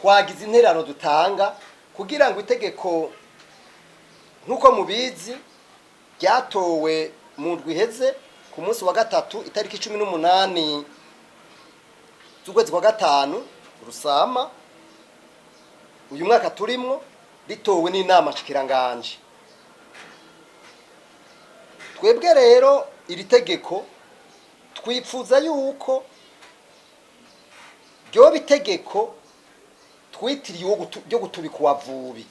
Twagize intererano dutanga kugira ngo itegeko, nk'uko mubizi, ryatowe mu ndwi iheze ku munsi wa gatatu, itariki 18 z'ukwezi kwa gatanu rusama uyu mwaka turimwo, ritowe n'inama nshikiranganje. Twebwe rero iri tegeko twipfuza yuko ryoba itegeko twitiriye ryo gutubika uwavubi.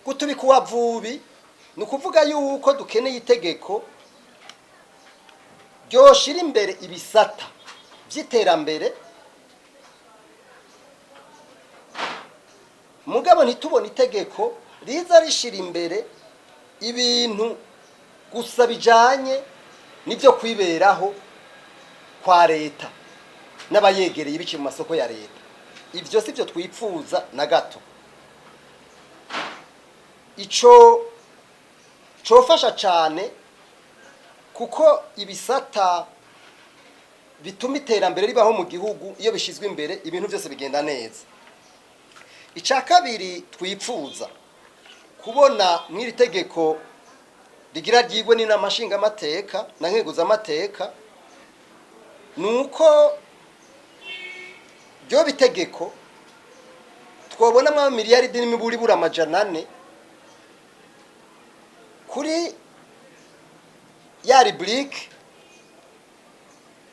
Gutubika uwavubi ni ukuvuga yuko dukeneye itegeko ryoshira imbere ibisata by'iterambere, mugabo ntitubone itegeko riza rishira imbere ibintu gusa bijanye n'ibyo kwiberaho kwa leta n'abayegereye biciye mu masoko ya leta. Ibyo si byo twipfuza na gato. Ico cofasha cyane, kuko ibisata bituma iterambere ribaho mu gihugu, iyo bishyizwe imbere, ibintu byose bigenda neza. Icya kabiri twipfuza kubona mw'iri tegeko rigira ryigwe n'inama nshingamateka na nkeguzamateka ni uko ryoba itegeko twobonamo miliyaridi n'imiburiburi 400 kuri ya rubrique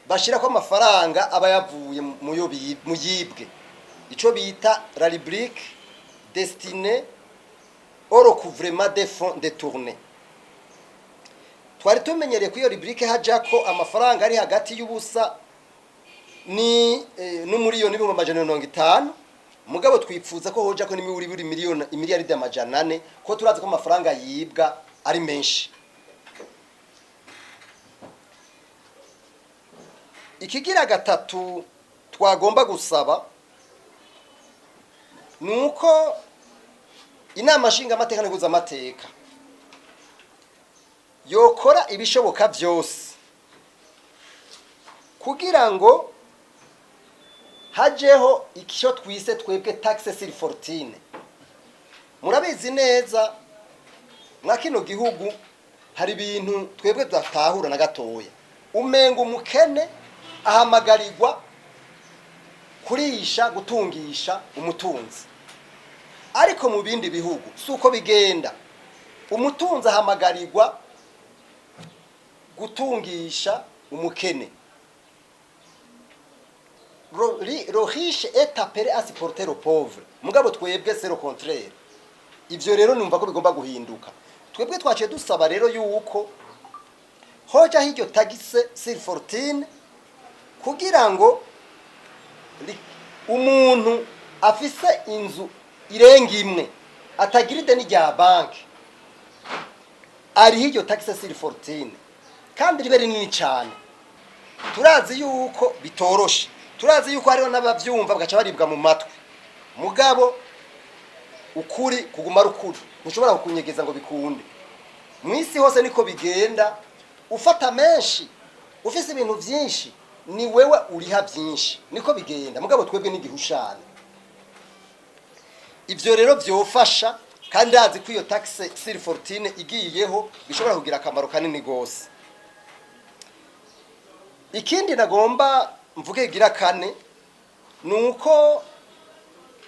bashyira ko amafaranga aba yavuye mu yibwe, icyo bita la rubrique destinée au recouvrement des fonds détournés. Twari tumenyereye ko iyo rubrique haja ko amafaranga ari hagati y'ubusa ni n'umuriyoni 150,000, mugabo twipfuza ko hoja ko n'imiburiburi miliyoni imiliyaridi 400, ko turazi ko amafaranga yibwa ari menshi. Ikigira gatatu twagomba gusaba ni uko inama nshingamateka n'amateka yokora ibishoboka byose kugira ngo hajeho icyo twise twebwe taxe sur fortune. Murabizi neza, mwa kino gihugu hari ibintu twebwe tudatahura na gatoya. Umenga umukene ahamagarirwa kurisha, gutungisha umutunzi, ariko mu bindi bihugu si uko bigenda. Umutunzi ahamagarirwa gutungisha umukene. Le riche est appelé à supporter le pauvre, mugabo twebwe c'est le contraire. Ivyo rero numva ko bigomba guhinduka. Twebwe twaciye dusaba rero yuko hoja hiryo taxe sur fortune kugira ngo umuntu afise inzu irenga imwe, atagira ideni rya banki, ariho iryo taxe sur fortune, kandi ribe rinini cyane. Turazi yuko bitoroshe, turazi yuko hariho n'abavyumva bagaca baribwa mu matwi, mugabo ukuri kuguma ari ukuri, ntushobora kukunyegeza ngo bikunde. Mu isi hose niko bigenda: ufata menshi, ufise ibintu byinshi, ni wewe uriha byinshi, niko bigenda. Mugabo twebwe n'igihushane. Ivyo rero vyofasha, kandi ndazi ko iyo taxe sur fortune igiyeho bishobora kugira akamaro kanini gose. Ikindi nagomba mvuge gira kane ni uko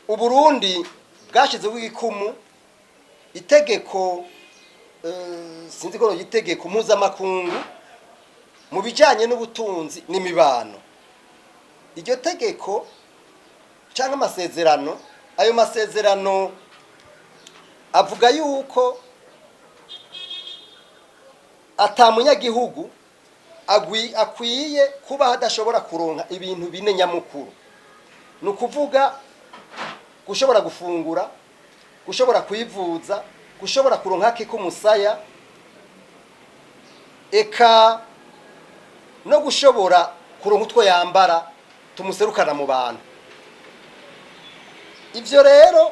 Uburundi bwashyizeho igikumu itegeko, sinzi ko itegeko mpuzamakungu mu bijyanye n'ubutunzi n'imibano. Iryo tegeko cyangwa amasezerano, ayo masezerano avuga yuko ata munyagihugu akwiye kuba adashobora kuronka ibintu bine nyamukuru, ni ukuvuga gushobora gufungura, gushobora kwivuza, gushobora kuronka ake k'umusaya, eka no gushobora kuronka utwo yambara tumuserukana mu bantu. Ivyo rero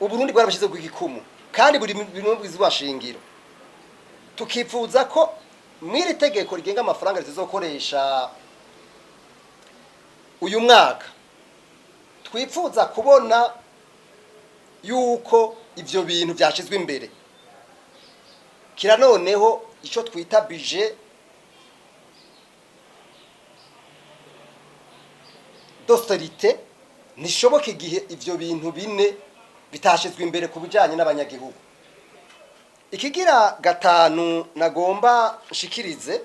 Uburundi bwarabishyize ku gikumu, kandi buri bimwe shingiro. Tukifuza ko mw'iri tegeko rigenga amafaranga rizokoresha uyu mwaka. Twipfuza kubona yuko ivyo bintu vyashizwe imbere. Kira noneho ico twita budget d'austérité ntishoboka igihe ivyo bintu bine bitashizwe imbere ku bijanye n'abanyagihugu. Ikigira gatanu nagomba nshikirize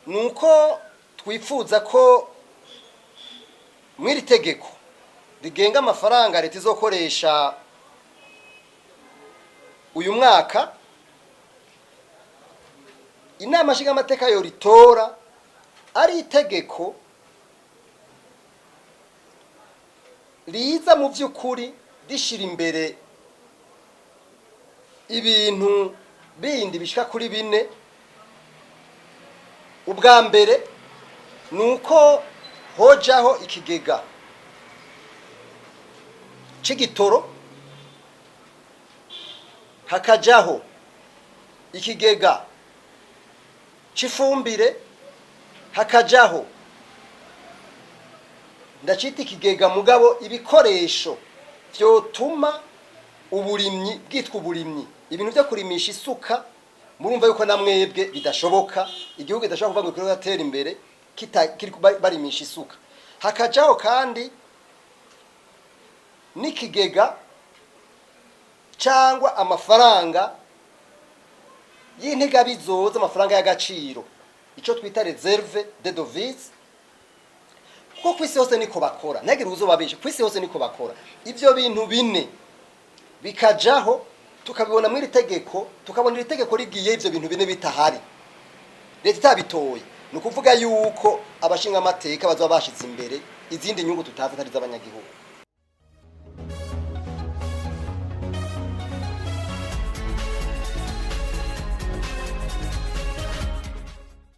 nuko twifuza ko mw'iri tegeko rigenga amafaranga leta izokoresha uyu mwaka, inama nshingamateka yoritora ari itegeko riza mu by'ukuri rishira imbere ibintu bindi bishika kuri bine. Ubwa mbere ni uko hojaho ikigega c'igitoro, hakajaho ikigega c'ifumbire, hakajaho, ndacita ikigega mugabo, ibikoresho vyotuma uburimyi bwitwa uburimyi. Ibintu vyo kurimisha isuka, murumva yuko na mwebwe bidashoboka. Igihugu kidashobora kuvuga ngo kiriko kiratera imbere kiri barimisha isuka. Hakajaho kandi n'ikigega cyangwa amafaranga y'integabizoza, amafaranga y'agaciro, icyo twita réserve de devise, kuko ku isi hose niko bakora. Ntihagire uzobabesha, ku isi hose niko bakora. Ibyo bintu bine bikajaho, tukabibona muri iri tegeko, tukabona iri tegeko rigiye ibyo bintu bine bitahari, leta itabitoye, ni ukuvuga yuko abashinga amateka bazaba bashize imbere izindi nyungu tutazi atari iz'abanyagihugu.